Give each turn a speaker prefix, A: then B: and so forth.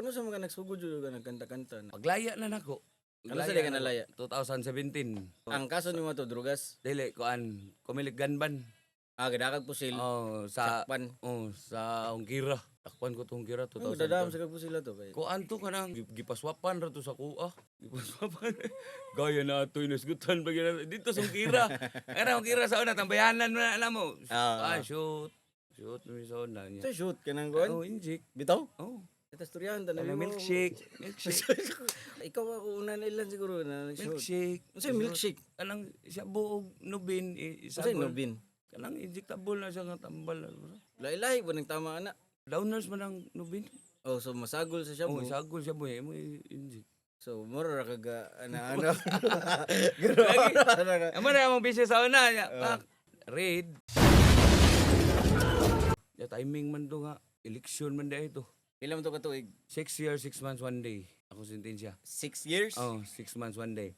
A: Kuno sa mga nagsugod jud ka nagkanta-kanta na.
B: Paglaya na nako.
A: Kano sa di ka nalaya?
B: 2017.
A: Ang kaso nimo to drugas.
B: Dili kuan, Comelec gun ban.
A: Ah, gadakag pusil.
B: Oh, sa
A: Sakpan.
B: Oh, sa Hongkira. Takpan ko to Hongkira
A: Oh, dadam
B: 2000.
A: sa kag pusil to kay.
B: Kuan to kanang gipaswapan ra to sa kuha. Gipaswapan. Gaya na ato inasgutan pa gina dito sa Hongkira. Kana Hongkira sa una tambayanan man alam mo.
A: Ah.
B: Ah, shoot. Shoot mi sa una niya.
A: Sa shoot kanang kuan.
B: Oh, inject.
A: Bitaw?
B: Oh.
A: Ita storyahan tanan
B: Kanang
A: mo.
B: milkshake. Milkshake.
A: Ikaw ako una na ilan siguro na nag-shoot.
B: Milkshake.
A: Unsay milkshake?
B: Kanang siya buog nubin
A: Unsay
B: isagol.
A: nobin?
B: Kanang injectable na siya nga tambal.
A: Lahi-lahi ba ning tama ana?
B: Downers man ang nubin.
A: Oh, so masagol sa shabu.
B: Oh, isagol siya boy, mo inject.
A: So mura ra kag ana ano. Grabe.
B: Amo na among busy sa una niya. Pak, raid. Ya timing man to nga election man dahil to.
A: Pila man to ka tuig?
B: 6 years, 6 months, 1 day. Ako sentensya.
A: 6 years?
B: Oh, 6 months, 1 day.